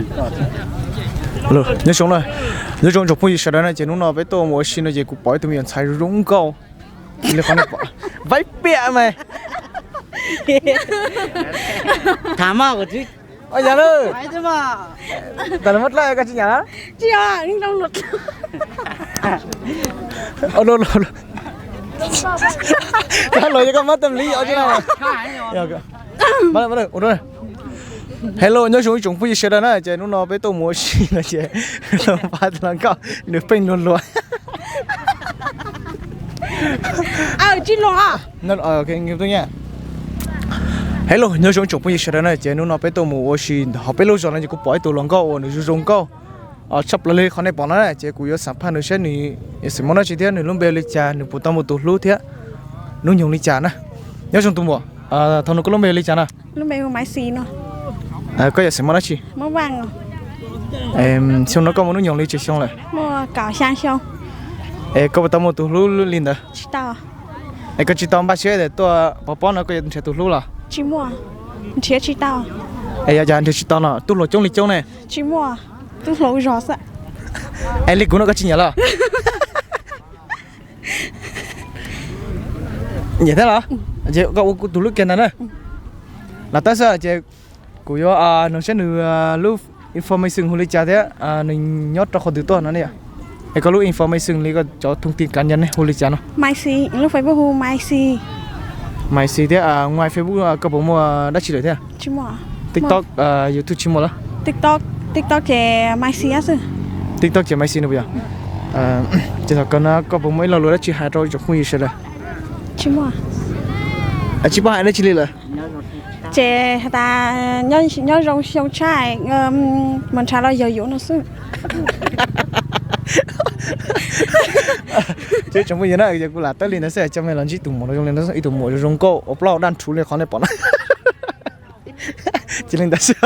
Nyob zoo, nyob zoo tsoom phooj ywg sawv daws na, ces hnub no peb tuaj mus ua si no ces kuv pom ib tug me nyuam ntxhais zoo nkauj li qhov nej pom. Vaib piam mas. Tham mas kuv twb, yog lawm. Tas muab dlaij koj tsis nyam na. Los, koj muab tam li os. Hello, nyob zoo ib tsoom phooj ywg sawv daws na, ces hnub no peb tuaj mus ua si no ces los pab tus hluas nkauj nws pheej luag luag. Hello, nyob zoo ib tsoom phooj ywg sawv daws na, ces hnub no peb tuaj mus ua si hauv peb lub zos no ces kuv pom ib tug hluas nkauj uas nws zoo zoo nkauj tshaj plaws li qhov nej pom no na, ces kuv yuav xam phaj nws saib nws xeem muaj dab tsi thiab nws lub npe li cas, nws puas tau muaj tus hlub thiab hnub nyoog li cas na. Nyob zoo tus muam, thaum no koj lub npe li cas na? Koj yog xeem muaj dab tsi? Xyoo no koj muaj hnub nyoog li tsawg xyoo lawm? Es koj puas tau muaj tus hlub li ntawd? Es koj tsis tau npaj siab tias tuaj pov pob no koj yuav nrhiav tus hlub los? Es yog cas nrhiav tsis tau no, tub hluas coob li coob ne. Es li kuv no koj tsis nyiam los? Nyiam thiab los? Ces koj ua kuv tus hlub kiag ntag na. Los tab xwb ces kuv yuav noog saib nws lub information hu li cas thiab nws nyob rau qhov twg tuaj no ne yom. Es koj lub information li koj cov thông tin cá nhân ne hu li cas no? Lub Facebook hu Maiv Xis. Maiv Xis thiab, ngoài Facebook koj puas muaj dab tsi lawm thiab? TikTok, YouTube tsis muaj los? TikTok ces Maiv Xis xwb. TikTok ces Maiv Xis no puas yog? Ces thaum kawg no koj puas muaj ib lo lus dab tsi hais rau tsoom phooj ywg sawv daws? Tsis paub hais dab tsi li lawm. Ces tas nyob zoo xyoo tshaj, mas ntshav los yog yuav no xwb. Ces tsoom phooj ywg na, yog kuv lam tawb li ntawd xwb, coj mej los ntsib tus muam zoo li ntawd, ib tug muam zoo zoo nkauj ua plaub daj ntshuv li qhov nej pom na. Cia li ntawd xwb.